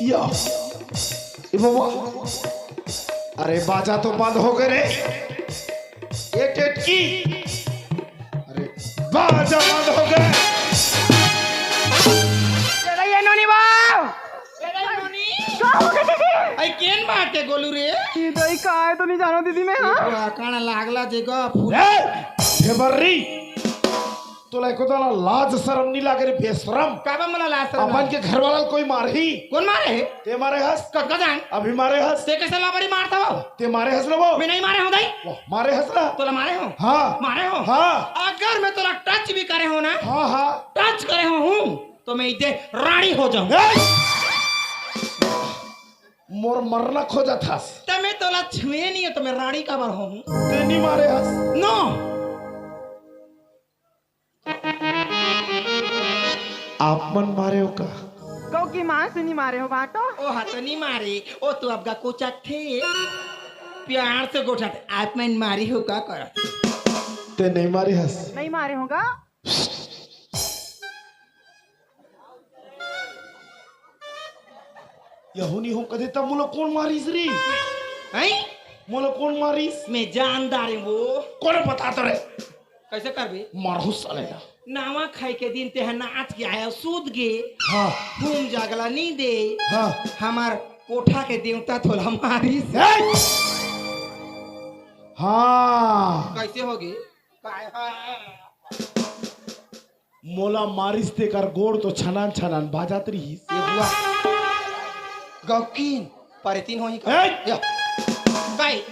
या। ए बाबा। अरे बाजा तो बंद हो गए रे। ए टेटकी। अरे बाजा बंद हो गए। ए नोनी बा। ए नोनी। का हो गए दीदी? आई केन बाटे गोलू रे? ई दई का है तो नहीं जानो दीदी मैं, हाँ? काना लागला जेगा फूल। ए, हे बर्री। तोला एको दाना लाज शरम नहीं लागे रे बेशरम? काबर मोला लाज शरम अपन लागे? के घर वाला कोई मारही? कोन मारे हे? ते मारे हस? कतका जान? अभी मारे हस? ते कैसे लाबरी मारता हो? ते मारे हस ना वो? मैं नहीं मारे हूँ दाई। वो मारे हस ना? तोला मारे हो? हाँ। मारे हो? हाँ। अगर मैं तोला टच भी करे हो ना? हाँ, हाँ। टच करे हो हूँ, तो मैं इधर रानी हो जाऊँ। ए! मोर मरना खोजत हस। ते मैं तोला छुए नहीं हो, तो मैं रानी काबर हो हूँ? ते नहीं मारे हस? नो। आप मन मारे हो का? कहो कि माँ से नहीं मारे हो बाटो? ओ हा तो नहीं मारे, ओ तो अब गा कोचक थे। प्यार से गोठा थे, आप मन मारे हो का कर? ते नहीं मारे हस? नहीं मारे होगा। यहू नहीं हो कदे तब मोला कौन मारिस रे? हैं? मोला कौन मारिस? मैं जानदार हूँ वो। कौन बता तो रे? कैसे करबे? मारहू साले ला। नावा खाई के दिन तेहा नाच के आया, सूत गे। हाँ। घूम जागला नी दे। हाँ। हमार कोठा के देवता तोला मारिस। ए! हाँ। कैसे होगे? काय, हाँ। मोला मारिस तेकर गोड़ तो छनान छनान बाजत रिहिस। ये बुआ। गौकीन, परेतीन होही का? ए! या। काई?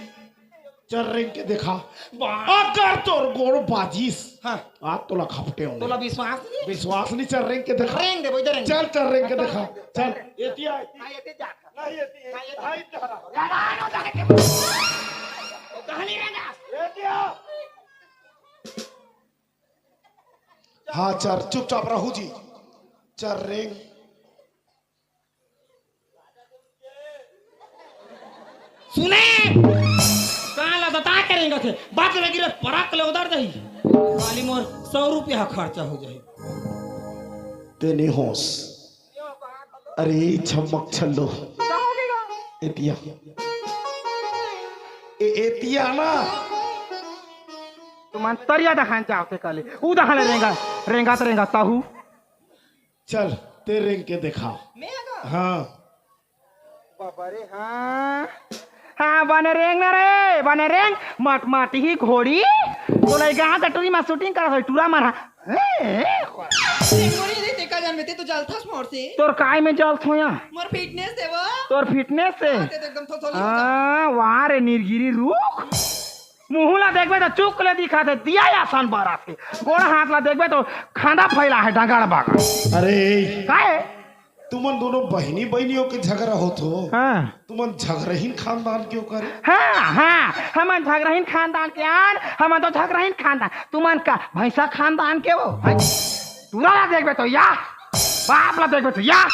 चल रेंग के देखा। बा- अगर तोर गोड़ बाजिस, हाँ। आज तोला खपटे होंगे। तोला विश्वास नहीं है? विश्वास नहीं, चल रेंग के देखा। रेंग दे, इधर रेंग। चल, चल रेंग के देखा। चल, एतिया। हाँ, एतिया जा। नहीं, एतिया। हाँ, एतिया। हाँ, इधर। लड़ा लो जाके। कहानी रेंगा। एतिया। हाँ, चल, चुपचाप रहू जी। चल रेंग। सुने, कहाँ ला बता के रेंगत हे? बात लगी रे, पराक ले उधर दही। खाली मोर सौ रुपया खर्चा हो जाही। तेने होश। अरे छमक छल्लो। एतिया। ए, एतिया ना। तुमन तरिया दहान जावते काले। उ दहान रेंगा, रेंगा त रेंगा ताहू। चल, ते रेंग के देखा। मैं आगा? हाँ। बाबा रे, हाँ। हाँ, बने रेंग ना रे, बने रेंग, मट माटी ही घोड़ी। तो लइका हाँ, टटरी मा shooting करत होई, टूरा मन हा। ए, ए, ए। रेंगोरी रे, ते का जानबे, ते तो जलथस मोर से। तोर काय में जलत हो या? मोर fitness से वो। तोर fitness से? हाँ, ते तो एकदम थोथोली हो जा। हाँ, वाह रे, निर्गिरी रुख। मुँह ला देखबे तो चुक ले दिखाथे, दिया आसन बरथे। गोड़ हाथ ला देखबे तो खांदा फैला है, डंगड़ बगड़। अरे। काय? तुमन दोनों बहिनी बहिनियों के झगरा होत हो। हाँ। तुमन झगरहीन खानदान के हो करे? हाँ, हाँ, हमन झगरहीन खानदान के आन, हमन तो झगरहीन खानदान। तुमन का भैंसा खानदान के हो? हैं? टूरा ला देखबे तो या, बाप ला देखबे तो या,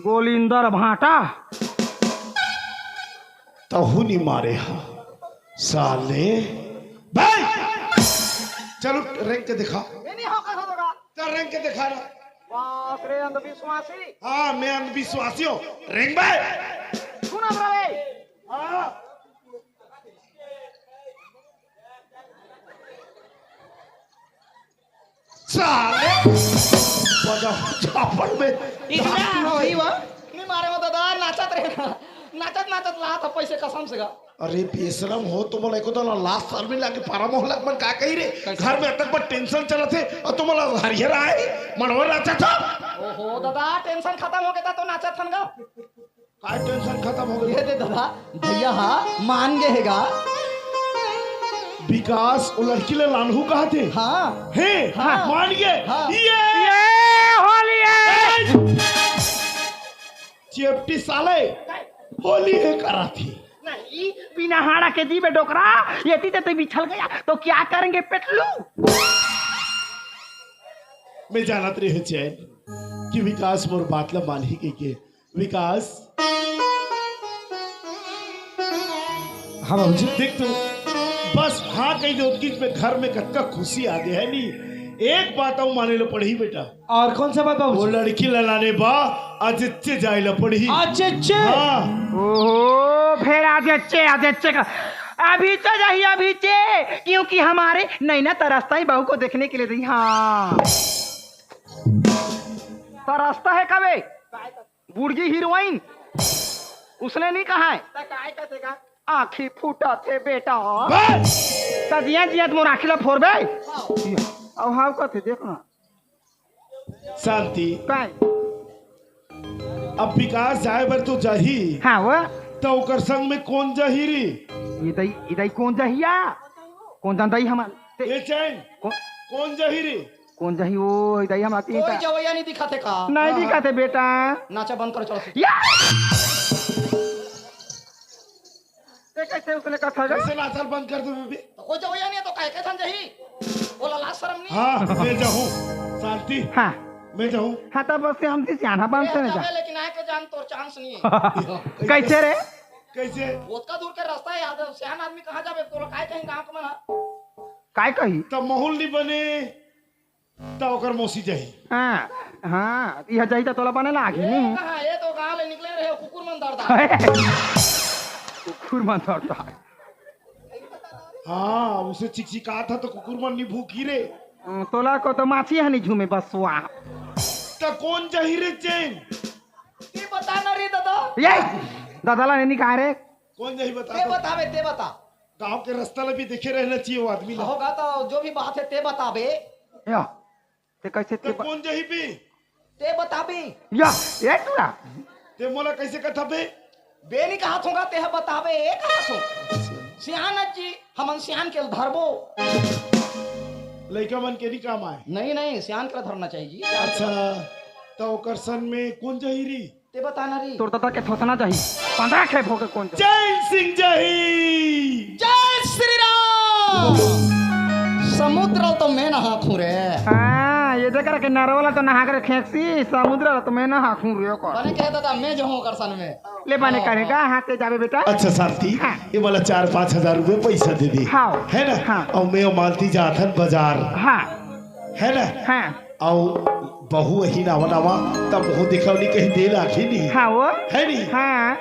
गोलिंदर भांटा। तहू नी मारे हा, साले। भाई, चलो रेंग के दिखा। ये नहीं हो, कैसे होगा? चल रेंग के दिखा ना। बाप रे, अंधविश्वासी। हाँ, मैं अंधविश्वासी हूँ। रेंग बे। सुन अब रे। हाँ। साले। बजा झापड़ में। इतना होई वा? नहीं मारे हो दादा, नाचत रहे ना। नाचत नाचत लात ह पैसे कसम से गा। अरे बेशरम हो, तुमला एको तो लाज शर्म नहीं लागे, पारा मोहल्ला मन का कही रे? कैसे? घर में अतक बड़ tension चलत हे और तुमला हरिहर आए, मनवर नाचत हो। ओहो दादा, tension खत्म हो गया तो नाचत हन गा। काय tension खत्म हो गया? ये दे दादा, भैया हा मान गे हे गा। विकास, वो लड़की ले लानहू कहा थे? हाँ। हे? हाँ। मान गे? हाँ। ये! ये होली है! चेपटी साले, होली है करा थी। नहीं, बिना हाड़ा के जीवे डोकरा, ये तीते ते बिछल गया, तो क्या करेंगे पेटलू? मैं जानत रहे चैन कि विकास मोर बात ला मानही के, के। विकास। हाँ बाबूजी। देख तो, बस हाँ कही दे, उतकीच में घर में कतका खुशी आ गया है नी। एक बात अउ माने ला पड़ही बेटा। और कौन सा बात वो बाबूजी? लड़की ला लाने बा, अजच्चे जाए ला पड़ही। अजच्चे? हाँ। ओहो, फिर अजच्चे, अजच्चे का। अभी तो जाही, अभी चे, क्योंकि हमारे नैना तरसता है बहू को देखने के लिए। हाँ। तरसता है कबे? बुढ़गी हीरोइन, उसने नहीं कहा है। त काय कथे का? आँखी फूटा थे बेटा। बस! त जिया जिया त मोर आँखी ला फोरबे। अब हाव कथे, देख ना। शांति। काय? अब विकास जाए बर तो जाही। हाँ, वो। त ओकर संग में कौन जाही रे? ये दई, ये दई कौन जाही या? कौन जान दई हमार? ये चैन? कौन? कौन जाही रे? कौन जाही ओ, दई हम आती कोई ता। जवैया नहीं दिखाथे का? नहीं हाँ, दिखाथे हाँ। बेटा। नाचा बंद करो, चलो। या! ते कैसे उसने कहा था? कैसे नाचल बंद कर दे बेबी? तो कोई जवैया नहीं है तो काय के थन जाही? बोला लाज शर्म नहीं? हाँ, मैं जाहूँ। शांति। हाँ। मैं जाहूँ। हाँ, तब बस हम से जाना बंद ए, से नहीं जा। जावे, लेकिन आए के जान तोर chance नहीं है। कैसे रे? कैसे? ओतका दूर के रास्ता है, याद है, सियान आदमी कहाँ जावे? तोला काय कहीं गाँव के मन हा? काय कही? तब माहौल नहीं बने। त ओकर मौसी जाही। हाँ, हाँ, इह जाही त तोला बने लागही ए, नहीं। कहाँ? ये तो गाँव ले निकले रहे, कुकुर मन दौड़ता। कुकुर मन दौड़ता। हाँ, उसे चिकचिकात ह तो कुकुर मन नहीं भूखी रे। हम्म, तोला को तो माछी हनी झूमे बसवा। त कौन जाही रे चैन? ये बता ना रे दादा। ये दादा ला नहीं कहा रे। कौन जाही बता ते तो? बतावे, ते बता। गांव के रास्ता ला भी देखे रहना चाहिए वो आदमी ला। होगा तो जो भी बात है ते बतावे। या। ते कैसे ते ते ब- कौन जही बे? ते बताबे। या, ये टूरा। ते मोला कैसे कथा बे? बे नहीं कहा थोगा, ते ह बताबे, ए कहा सो। सियान जी, हमन सियान के धरबो। लइका मन के नहीं काम आए। नहीं, नहीं, सियान के धरना चाहिए जी। अच्छा, तो ओकर सन में कौन जही री? ते बताना रे। तोर दादा के थोथना जाही। पंद्रह खेप होके कौन जाही? जय सिंह जही। जय श्री राम। समुद्र तो मैं नहाथू रे। हाँ, ये देख रखे नरवा ला तो नहा कर खेंकसी, समुद्र ला तो मैं नहाथू रे को। बने कहे दादा, मैं जो हूँ ओकर सन में। ले बने हाँ, करेगा, हाँ। हाँ, ते जाबे बेटा। अच्छा शांति, हाँ। ये वाला चार पाँच हजार रुपये पैसा दे दे। हाँ। है ना? हाँ। और मैं और मालती जाथन बाजार। हाँ। है ना? हाँ। अउ बहू अही नावा नावा, तब मुँह दिखावनी कहीं दे लाठी नहीं। हाँ वो। है नहीं? हाँ।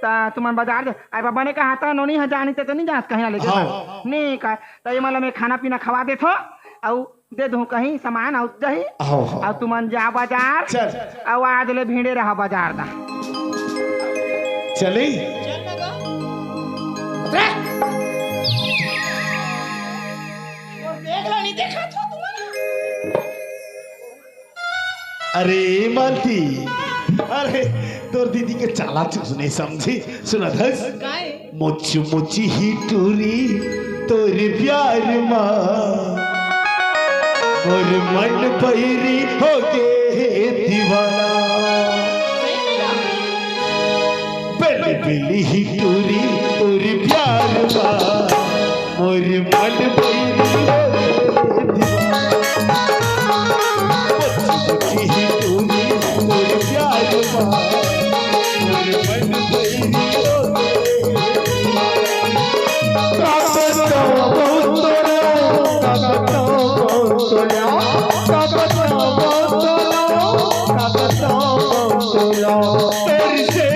ता तुमन बाजार दे, आई बाबा ने कहा था, नोनी ह जानी ते तो नहीं जात कहीं ले हाँ। नहीं का, तो ये मतलब मैं खाना पीना खवा देथो, अउ दे दूँ कहीं सामान, अउ दही, हाँ, हाँ। अउ तुमन जा बाजार, चल। अउ आज ले भीड़े रहा बाजार दा। चली? चल ना गा। उतरे। और देख ला, नहीं देखा था तुम्हारा। अरे मालती, अरे तोर दीदी के चाला चुसने समझी, सुना धस। काय? मुच मुच ही टूरी तोर प्यार मा, मोर मन बैरी हो गे हे दीवाना। सही में गा। बेली बेली ही टूरी तोर प्यार मा, मोर मन बैरी हो गे दीवाना। मोर प्यार बा, मोर मन बैरी हो गे दीवाना। का बताओ बहुत तोला, का बताओ बहुत तोला, का बताओ बहुत तोला, का बताओ बहुत तोला। तेरी से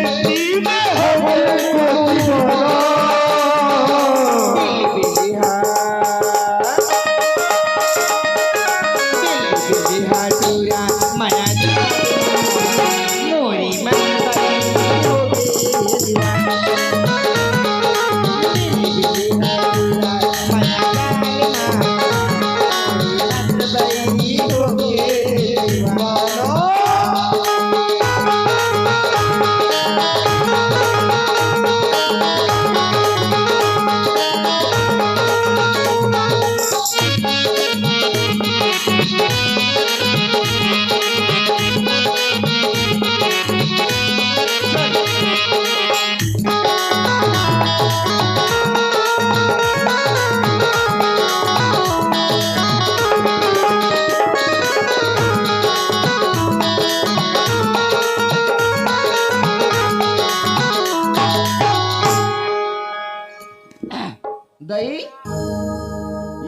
दई,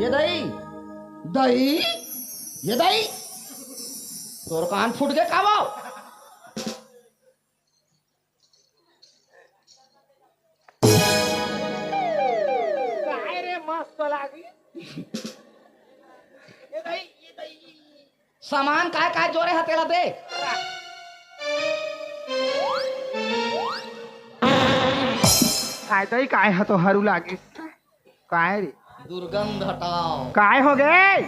ये दई, दई, ये दई, तोर कान फूट गे का वो? काय रे मस्त लागी। ये दई, ये दई। सामान काय काय जोरे ह तेला दे। काय दई काय ह तो हरू लागिस। काय रे? दुर्गंध हटाओ। काय हो गे?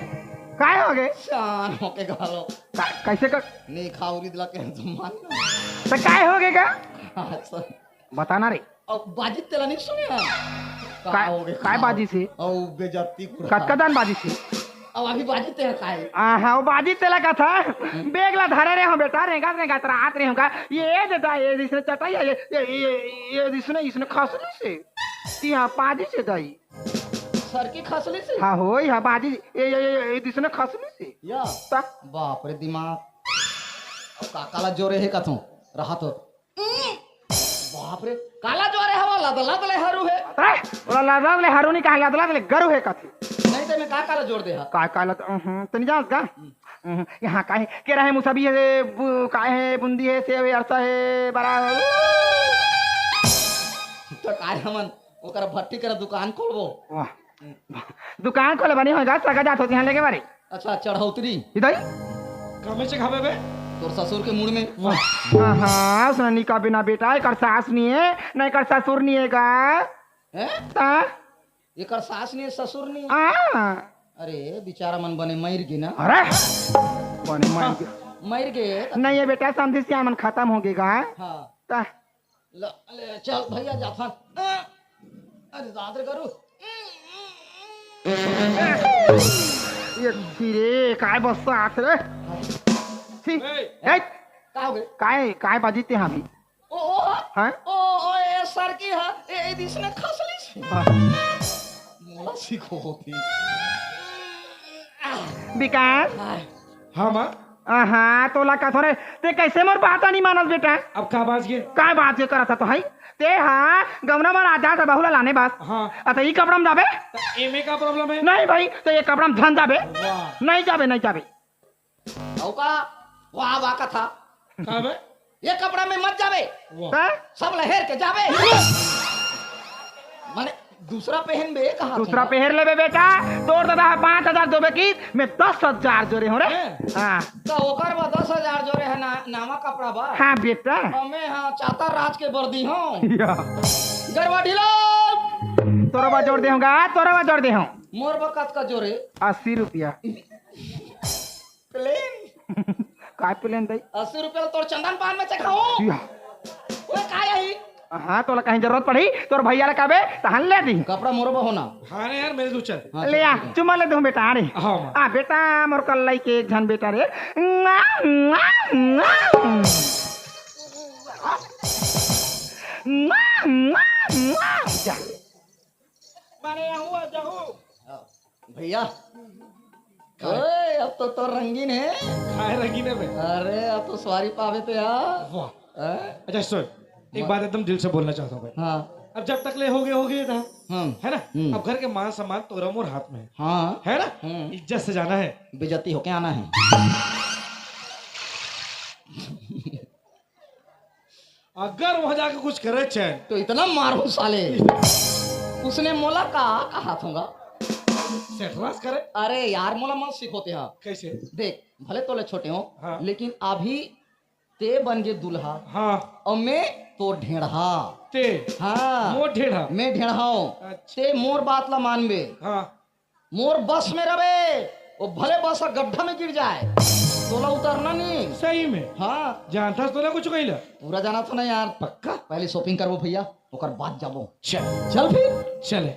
काय हो गे? शान होके घालो। का-, कैसे कर? नहीं खाओ, उरिद ला के सम्मान। तो काय हो गे का? अच्छा। बताना रे। अब बाजी तेला नहीं सुने हम। का-, काय हो गे? काय बाजी से? अब बेइज्जती कुड़ा। कतका दान बाजी से? अब अभी बाजी तेरा काय? आ, हाँ, वो बाजी तेला का था। हम्म। बेग ला धरे रहे हो बेटा, रेंगा, रेंगा, रात रहे हो का? ये दे दा, ये इसने चटाई है, ये, ये, ये, ये इसने, इसने खसली से। यहाँ बाजी से दाई। सर की खसली से? हाँ, होई, हाँ, बाजी, ए, ए, ए, ए, दिसने खसली से। या। ता? बाप रे दिमाग। अब का काला जोरे हे कथों? रहा तो। बाप रे, काला जोरे हवा, लदला दले हरू हे। अरे, ओला लदला दले हरू नहीं कहा, लदला दले गरु हे कथे। नहीं तो मैं का काला जोर दे हा? का काला तो, हम्म, तनी जास का? हम्म। हम्म, यहाँ का हे? केरा हे, मुसबी हे, बु-, का हे, बुंदी हे, सेव हे, अरसा हे, बरा। तो काय हमन ओकर भट्टी करा दुकान खोलबो। वाह। दुकान खोले बनी होगा, सगा जात होती हैं लेके बारी। अच्छा, चढ़ौतरी। इधर ही? कमे से खाबे बे? तोर ससुर के मुड़ में। वाह। हाँ, हाँ, उसने निका बिना बेटा, एकर सास नहीं है, ना एकर ससुर नहीं है का? हैं? ता? एकर सास नहीं है, ससुर नहीं है? हाँ। अरे, बेचारा मन बने मर गे ना। अरे, बने मर गे। मर गे। नहीं, ये बेटा, समधी सियान मन खतम हो गे गा। हाँ। त ले, ले, चल भैया, जाथन। अरे, दादर करू। ये फिरे, काय बस्सा आथे रे? छी, ए। ए, का हो गे? काय, काय बाजी ते हाँ भी? ओ, ओ, हाँ? ओ, ओ, ए, सर की हा, ए, ए, इसने खसलिस। हाँ। मोला सिखो होती। विकास? हाँ। हाँ, माँ। आहा, तोला कथों रे, ते कैसे मोर बात नहीं मानस बेटा? अब का बात ये? का बात ये करत हा तो है? ते हा, गौना मार आजा त बहुला लाने बस। हाँ। अत ई कपड़ा में जाबे? त एमे का problem है? नहीं भाई, त ये कपड़ा में झन जाबे। वाह। नहीं जाबे, नहीं जाबे। अउ का? वाह, वाह कथा। का बे? ये कपड़ा में मत जाबे। वाह। त? सब लहेर के जाबे। माने दूसरा पहन बे, कहा दूसरा पहन लेबे बेटा। तोर दादा ह पाँच हजार देबे कि मैं दस हजार जोरे हों रे। हैं? हाँ। त ओकर बा दस हजार जोरे है ना, नावा कपड़ा बा। हाँ बेटा। अमे हाँ चातर राज के बरदी हों। या। गरवा ढिलो। तोरा बा जोर दे हों गा, तोरा बा जोर दे हों। मोर बा कतका जोरे? अस्सी रुपया। Plain। काय plain दई? अस्सी रुपया तोर चंदन पान में चखाऊं। या। ओए, काय आही? हाँ, तोला कहीं जरूरत पड़ी, तोर भैया ला कहबे, तहन ले दी। कपड़ा मोरो बा होना। हाँ रे यार, मेरे दू चल। हाँ, ले आ, चल। चुम्मा ले दूं बेटा, अरे। हाँ, माँ। आ बेटा, मोर कल्लाई के एक झन बेटा रे। जा। मारे आहू आ जाहू। भैया। काय? ओए, अब तो, तो रंगीन है। काय रंगीन है बे? अरे, अब तो सवारी पावे तो यार। वाह। हैं? अच्छा सुन, एक वाह। बात एकदम दिल से बोलना चाहता हूँ भाई। हाँ। अब जब तक ले हो गए, हो गए था। हाँ। है ना? हम्म। अब घर के मान सम्मान तोरा मोर हाथ में है। हाँ। है ना? हम्म। इज्जत से जाना है। बेइज्जती होके आना है। अगर वहां जाके कुछ करे चैन। तो इतना मारूं साले। उसने मोला का कहा थोंगा? सेठराज करे। अरे यार, मोला मत सिखोते हा। कैसे? देख, भले तोले छोटे हों, हाँ। लेकिन अभी ते बन गे दूल्हा। हाँ। अउ मैं तोर ढेढ़ा। ते? हाँ। मोर ढेढ़ा? मैं ढेढ़ा हों। अच्छा। ते मोर बात ला मानबे। हाँ। मोर बस में रबे, वो भले बस ह गड्ढा में गिर जाए, तोला उतरना नहीं। सही में? हाँ। जानता तो ना कुछ कहिला। पूरा जाना तो ना यार। पक्का? पहले shopping करबो भैया, ओकर बाद जाबो। चल। चल फिर। चले।